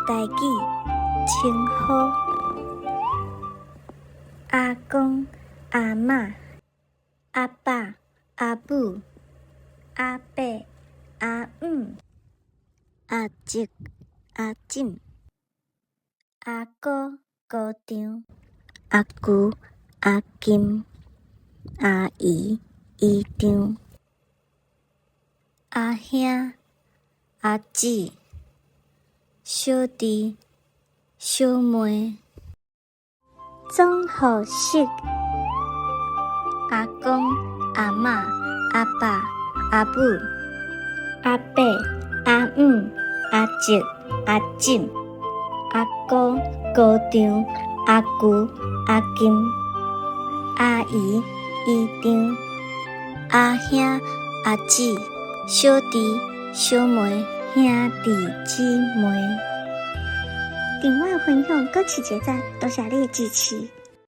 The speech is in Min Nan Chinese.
台語稱呼：阿公、阿嬤、阿爸、阿母、阿伯、阿姆、阿叔、阿婶、阿姑、姑丈、阿舅、阿金、阿姨、姨丈、阿兄、阿姊、小弟、小妹。總號式：阿公、阿嬤、阿爸、阿母、阿伯、阿姆、阿叔、阿嬸、阿姑、姑丈、阿舅、阿金、阿姨、姨丈、阿兄、阿姊、小弟、小妹、兄弟姊妹。訂閱分享，閣揤一个讚，多謝你的支持。